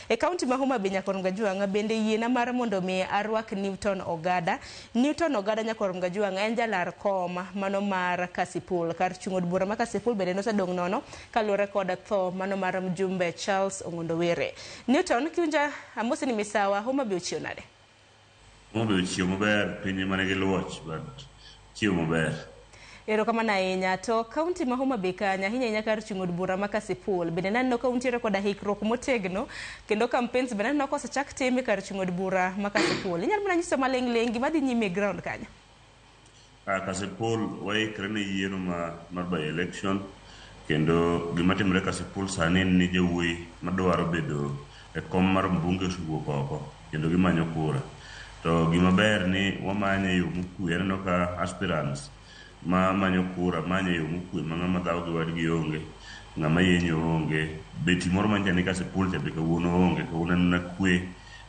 E kaunti ma Homa Bay, Nyakwar Mgajwang', bende yiena mar mondo mi arwak Newton Ogada. Newton Ogada, Nyakwar Mgajwang', en jalar kom mano mar Kasipul. Kar chung' od bura ma Kasipul bende nosedong' nono kaluwore kod tho mano mar mjumbe Charles Ong'ondo Were. Newton, kiwinja amosi ni misawa, Homa Bay ochiew nade? Homa Bay ochiew maber, piny ema nigi luoch, but chiew maber. Erokamano ahinya. To kaunti ma Homa Bay kanyo, ahinya ahinya kar chung' od bura ma Kasipul, bende naneno ka untiere koda hikruok motegno kendo campaigns bende aneno ka osechak tim e kar chung' od bura ma Kasipul. Inyalo mana nyiso maling' ling' gima dhi nyime e ground kanyo? Kasipul waikre ne yiero mar by election, kendo gima timore Kasipul sani en ni jawuoyi madwaro bedo e kom mar mbunge osewuok oko kendo gimanyo kura. To gima ber ni wamanye e yo mokwe. Aneno ka aspirants ma manyo kura manye e yo mokwe ma ng'ama dhawo gi wadgi onge, ng'ama yenyo onge. Beti moro manyicha ni Kasipul cha be kawuono onge, kawuono en mana kwe.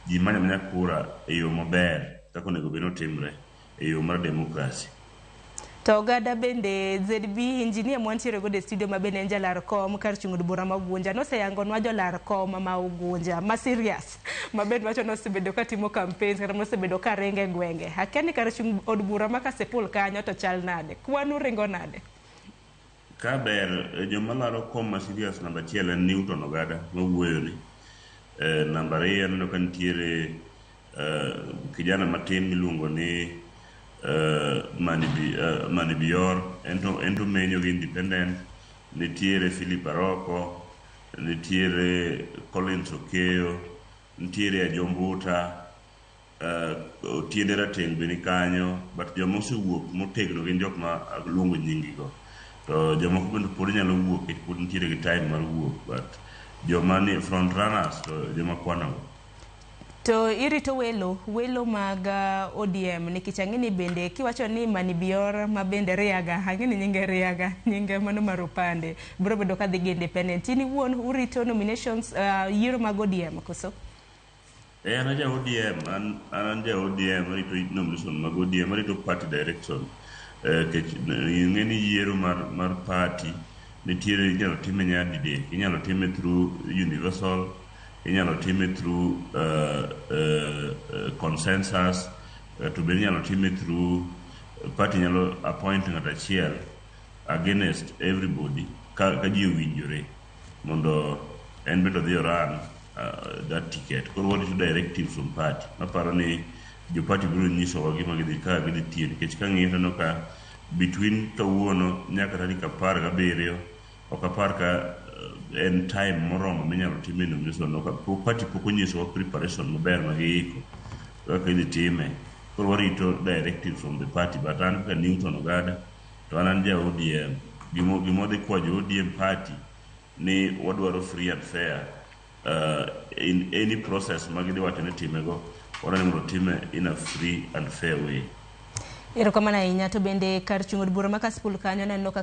Ji manyo amanya kura e yo maber kaka onego bed ni otimre e yo mar democracy. To Ogada bende, ZB engineer mwantiere godo e studio ma bende en jalar kom kar chung' od bura ma Ugunja, noseyangonwa jolar kom ma Ugunja ma serious ma bende wacho ni osebedo ka timo campaigns kata mosebedo ka ringo e gwenge. Akia ni kar chung' od bura ma Kasipul kanyo to chal nade? Kwanu ringo nade? Ka ber, joma laro kom ma serious, namba achiel en Newton Ogada mawuoyo ni. Namba ariyo, aneno ka nitiere kijana matin miluongo ni Mani Bior, ento menyo gi independent. Nitiere Philip Aroko, nitiere Collins Okeyo, nitiere Ajombuta, Otiende Rateng' be ni kanyo, but joma osewuok motegno gin jok ma aluongo nying go. To jomoko bende pod nyalo wuok nikech pod nitiere gi time mar wuok, but joma ni front runners to joma kwanogo. To irito welo mag ODM, nikech ang'e ni bende kiwacho ni Mani Bior ma bende Riaga, ang'e ni nyinge Riaga, nyinge mano mar opande, biro bedo ka dhi gi independent. In iwuon urito nominations, yiero mag ODM koso? An ja ODM, an ja ODM, arito nomination mag ODM, arito party direction. Nikech ing'e ni yiero mar party nitiere, inyalo time nyadidek, inyalo time through universal, inyalo time through consensus, to bende inyalo time through party nyalo appoint ng'ato achiel against everybody ka ji owinjore mondo en bende odhi oran that ticket. Koro warito directives from party. Maparo ni jo party biro nyisowa gima gidhi kaka gidhi tiyo, nikech kang'iyo to aneno ka between kawuono nyaka tarik 17 ok apar ka en time moromo minyalo time nomination no. Party pok onyisowa preparation maber ma giiko kaka idhi time. Koro warito directives from the party, but an kaka Newton Ogada to an ja ODM. Gima wadhi kwayo jo ODM party ni wadwaro free and fair in any process ma gidhi wacho ni timego, wadwaro ni mondo time in a free and fair way. Erokamano ahinya. To bende kar chung' od bura ma Kasipul kanyo naneno kaka